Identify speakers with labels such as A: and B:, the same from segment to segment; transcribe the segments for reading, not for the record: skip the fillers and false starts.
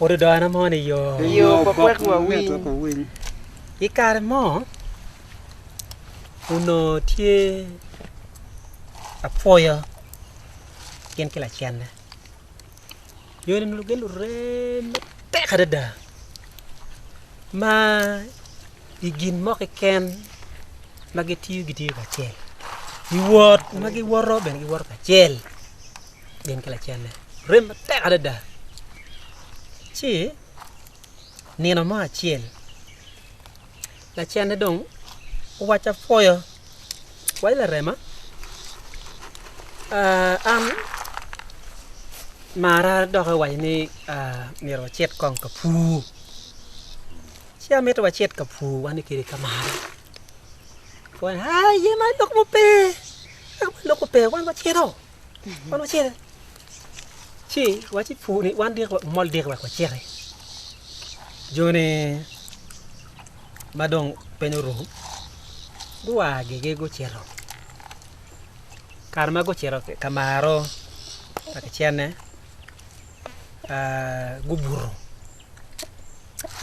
A: Ododona mo ni yo.
B: Yo bok wek wawiny.
A: I kare mo onongo tye apwoyo gin ki lacenne. Yoni onongo gin lurem matek adada ma i gin mo keken ma gitiyo gitiyo kacel i wot ma giwoto bene giwoto kacel gin ki lacenne rem matek adada ci nino mo acel lacenne dong owacca pwoyo waci larema an mara dok owaco ni myero wacit kong ka pur ci amito wacit ka pur wan kede ka mara owaco ni aye man lok mo pe lok mo pe wan wacito wan wacito ci waci pur ni wan diki wamol diki wek waciti joni ma dong piny orumo gua gigi gucito kare ma gucito ka maro pa kicene gubuto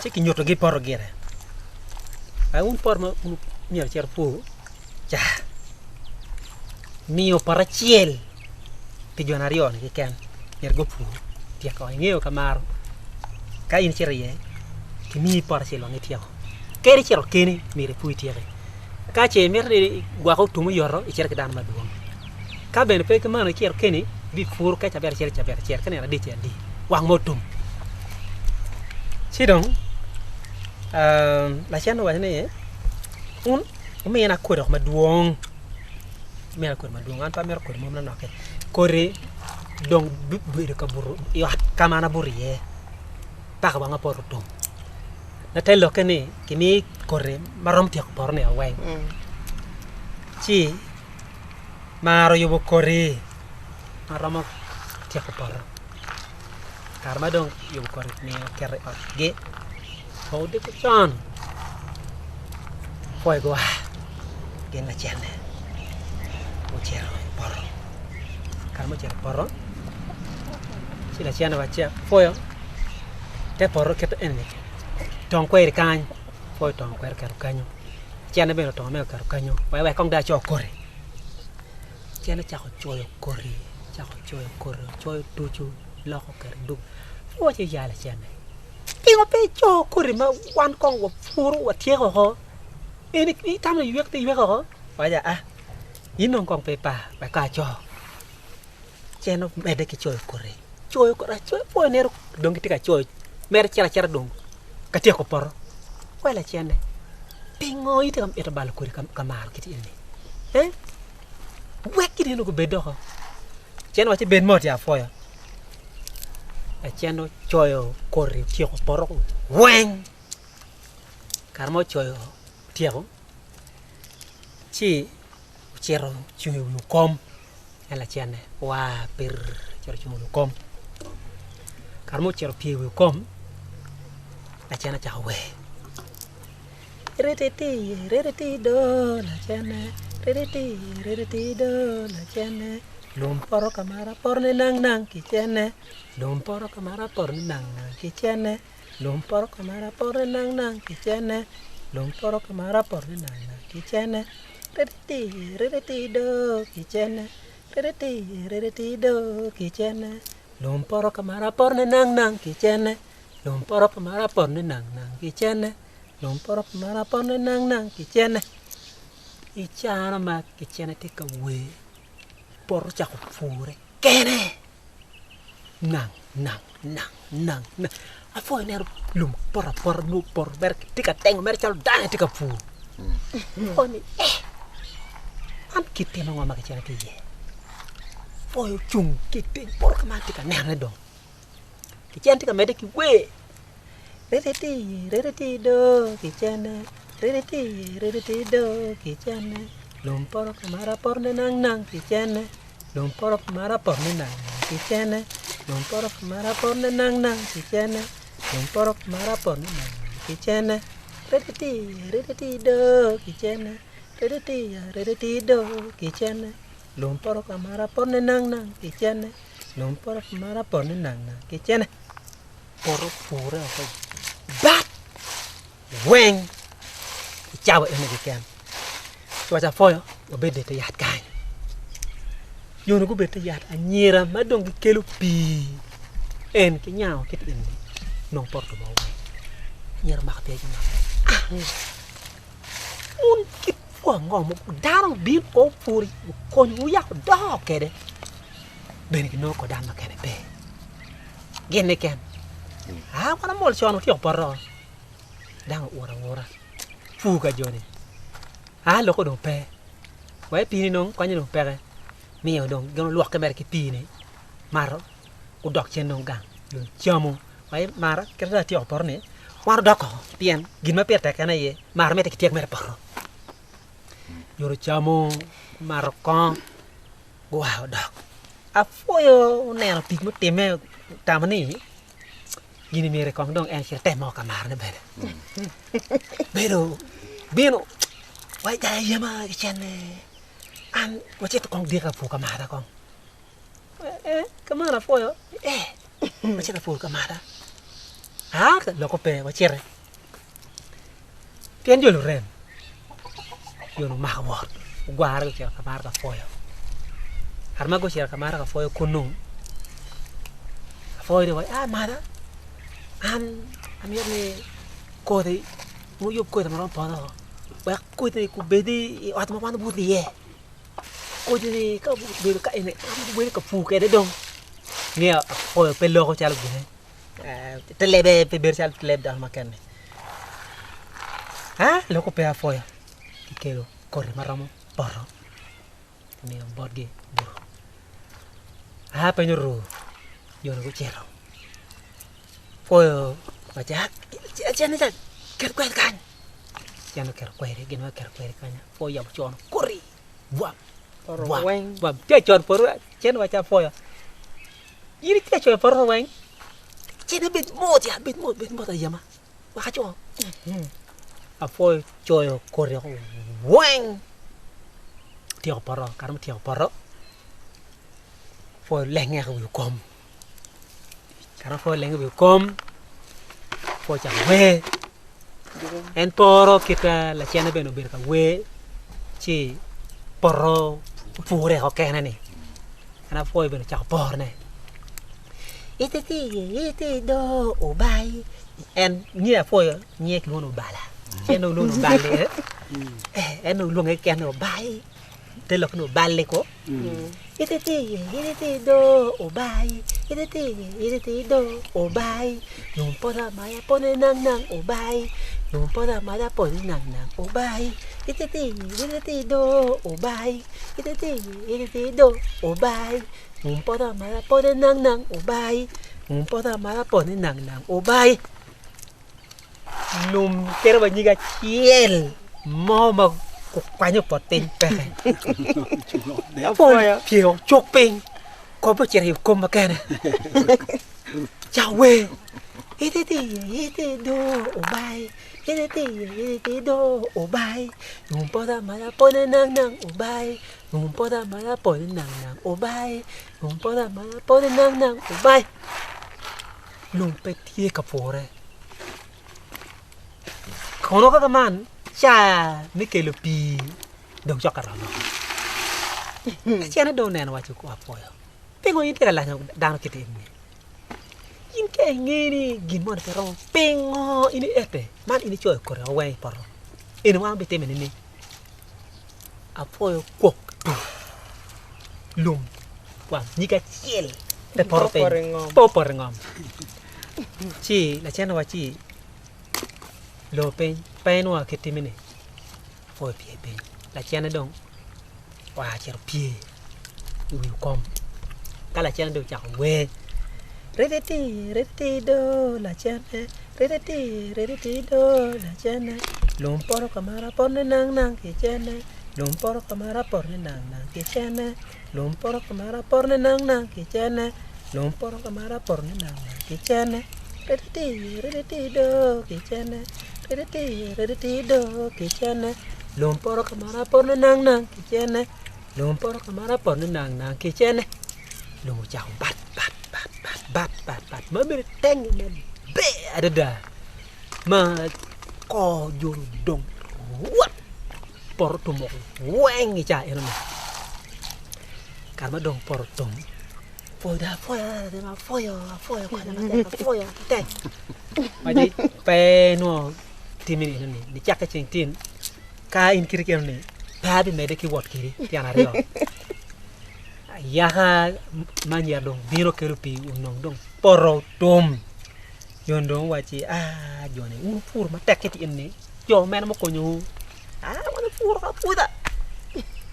A: ci kinyutogi poto gire aye wun poto ma myero wucit wupur ca miyo poto acel pi jo aryo-ni keken myero gupur tyeko ingeyo ka maro ka in icito iye kimiyi poto acel wang ityeko kadi icito keni myero ipur ityeki ka ce imito ni gwok otum oyoto icito ki dano madwong ka bene pe kumeno icito keni ibipuro ka cabit acel cabit acel ka nino adi ce adi wang ma otum ci dong lacen owaco ni un wumina kodi madwong wumina kodi madwong an pe amito kodi mo manok-ki kodi dong bibedo ka buto i ot ka ma an abuto iye paka wanga poto otum ma te lokke ni kimiyo kodi ma romo tyeko poto-ni weng ci mar oyubo kodi ma romo tyeko poto kare ma dong oyubo kodi omiyo oketo i otgi odiko con pwoyo gua gin lacenne gucito i poto kare ma gucito i poto ci lacenne owacci apwoyo te poto kit eni tong kweri kany apwoyo otongo kweri oketo kenyo cene bene otongo mere oketo kenyo wek kong dong aco koti cene ocako coyo koti ocako coyo koti ocoyo ducu loko oketo ducu ci owaco ya lacene Pingo pe ico kodi ma wan kong wapuro watyeko woko? In itamo ni ywek tye ywek woko? Owaco aa, in dong kong pe ipar wek kong aco. Ci en omedde ki coyo kodi, coyo kodi acoya pwoyo neno dong gitye ka coyo mere cito acita dong ka tyeko poto. Owaco lacenne, pingo in itye ka mito balo kodi ka maro kit eni? Ee, wek gin eni gubed doko. Ci en owacci bed mot ya apwoyo. Lacen ocoyo koti otyeko poto weng kare ma ocoyo otyeko ci ocito ocung i wi okom en lacenne oa pir ocito ocung i wi okom kare ma ocito opye i wi okom lacen ocako wer rititi rititi do lacenne rititi rititi do lacenne. Lum poto ka mara poto ni nang nang ki cene lum poto ka mara poto ni nang nang ki cene lum poto ka mara poto ni nang nang ki cene lum poto ka mara poto ni nang nang ki cene rititi rititi do ki cene rititi rititi do ki cene lum poto ka mara poto ni nang nang ki cene lum poto ka mara poto ni nang nang ki cene lum poto ka mara poto ni nang nang ki cene i caro ma kicene tye ka wer. Poto ocako pure kene nang nang nang nang nang apwoyo neno lum poto apota nongo poto mere tye ka tengo mere calo dano aye tye ka pur apwoyo ni eh man kit tim ango ma kicito ki iye apwoyo ocung ki i teng poto ka man tye ka nenone dong kicen tye ka medde ki wer. Rititi rititi do kicene rititi rititi do kicene lum poto ka mara poto ni nang nang kicene lum poto ka mara poto ni nang nang kicene lum poto ka mara poto ni nang nang kicene lum poto ka mara poto ni nang nang kicene rititi rititi do kicene rititi rititi do kicene lum poto ka mara poto ni nang nang kicene lum poto ka mara poto ni nang nang kicene. Poto opure woko bat weng i cawa eni keken. Ci owaco apwoyo wabed i te yat kany. Jo-ni gubedo i te yat anyira ma dong gikelo pii en ki nyango kit eni nongo poto dong weng. Anyira omako pii ci omako ah wun kit pur ango ma dano obino ko opuro okonyowu yako odoko kwede bene ginongo ko dano mukene pe. Gin keken aa wan amol con watyeko poto dano ouro aura pur ka joni aa lok dong pe wa i pii ni dong konye dong peke miyo dong gin olwokke mere ki pii ni mato gudok cen dong gang dong camo wa i mara kit ma dong atyeko poto ni wan odok oko pien gin ma pire tek en aye maro mitte kityek mere poto jo ocamo gumato kongo gua odok apwoyo oneno tic mutimme otamo ni gini myero kong dong en ocit etem ka marone bene bedo bino wa jal ayema ki cene an wacito kong dika pur ka mara kong ee kamano apwoyo ee wacito apur ka mara aa loko pe waciti Pien jo lurem jo omako wot ogware gucito ka maro ka pwoyo kare ma gucito ka maro ka pwoyo kunu apwoyo dong owaco mada an amito ni kodi wuyub kodi ma romo poto wek kodi obed i ot ma wan wabuto iye kodi-ni ka obedo ka eni an abedo ka pur kwede dong ngeyo apwoyo pe loko calo gine. Te lebe pe bedo calo leb dano mukene lok pe apwoyo kikelo koti ma romo poto kimiyo botgi buto aa piny oru jo-ni gucito apwoyo owaco cen ca ket kweri kany cen oketo kweri gin ma oketo kweri kany apwoyo oyabo cono koti bwam bwam tye ka cono poto cen owaco apwoyo In itye ka coyo poto weng ci bed mot ya bed mot bed mot ayema wek aco apwoyo coyo koti weng otyeko poto kare ma otyeko poto apwoyo olenge i wi kom kare ma apwoyo olenge i wi kom apwoyo ocako wer en poro kit lacenne bene obedo ka wer ci poto opure kene ni. En apwoyo bene ocako porone. En nyinge apwoyo nyinge kilwongo ni Obala. Ci en dong lwongo ni Obali eh. En dong lwonge keken ni Obai. Te lok ni Obali ko. Obai Lum poto amaya pone nang nang Obai Lum poto amaya pone nang nang Obai Obai Obai Lum poto amaya pone nang nang Obai Lum poto amaya pone nang nang Obai Lum kadi wa nyig acel mo ma okwanyo pot piny peke pol pyeo cuk piny kobbe ocito i kom mukene cako wer Obai Obai Lum poto amaya pone nang nang Obai Lum poto amaya pone nang nang Obai Lum poto amaya pone nang nang Obai Lum pe tye ka pure kono kaka man ca me kelo pii dong cok ka romo lacen dong oneno owaco apwoyo pingo in itye ka lanyo dano kit eni in ka inge ni gin moni pe romo pingo in iete man in icoyo koti weng i poto eni wan wabitime nining apwoyo kwok tum lum wang nyig acel pe poto piny pe opoto i ngom ci lacen owacci lor piny pe inwongo kit timmi-ni apwoyo opye piny lacenne dong oa ocito opye i wi kom ka lacenne dong ocako wer rititi rititi do lacenne rititi rititi do lacenne lum poto ka malo apotone nang nang ki cene lum poto ka malo apotone nang nang ki cene lum poto ka malo apotone nang nang ki cene lum poto ka malo apotone nang nang ki cene rititi rititi do ki cene rititi rititi do ki cene lum poto ka malo apotone nang nang ki cene lum poto ka malo apotone nang nang ki cene lum ocako bat bat bat bat bat bat bat ma bedo tenge maleng. adada ma kor jol odong rwot poto otum woko weng i caa enoni kare ma dong poto otum pwoyo dong apwoya apwoyo apwoyo konya matek apwoyo matek waci pe inongo timmi enoni nicakke ceng tin ka in kiti enoni pe abimedde ki wot kedi tyen aryo Ayaka ma anyira dong bino kelo pii onong dong poto otum jo dong owacci aa joni wun wupuro matek kiti eni jo mene ma okonyowu aa wan wapuro apuda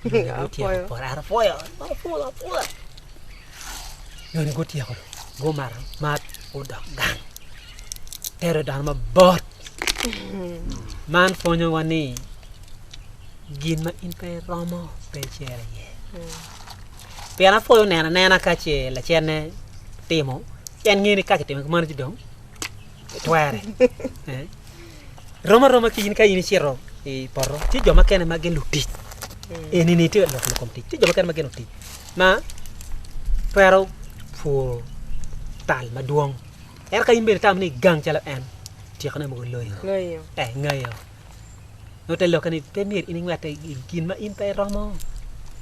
A: joni gutyeko poto apwoyo wapuro apuda joni gutyeko gumato mat gudok gang tero dano mabot man pwonyowa ni Gin ma in pe iromo pe icito iye. Pien apwoyo neno anena ka ce lacenne timo, ci en ngeyo ni ka kitimo kumeno ci dong twere. Rom aroma ki in ka in icito i poto, tye jo mukene ma gin lutic, eni-ni tye ka lok i kom tic, tye jo mukene ma gin lutic ma twero puro tal madwong ento ka in bene itamo ni igang calo en, tyekone mogo loyo, ngeyo. Nongo te lokke ni pe myero in ingwette i gin ma in pe iromo.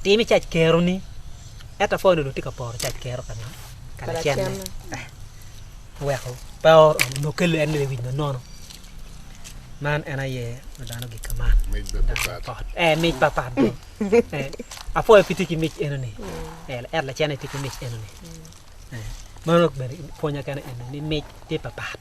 A: Tim i cac keroni. Ento apwoyo ni onongo tye ka poro cac kero ka ngo? Ka lacenne. Oweko pe oromo onongo kelo en lewic manono. Man en aye ma dano gik ka man.
C: Mic bene papat.
A: Eh, mic papat do. Eh, apwoyo pe tye ki mic enoni. Eh, ento lacenne tye ki mic enoni. Eh, mano bene pwonya kene eni ni mic tye papat.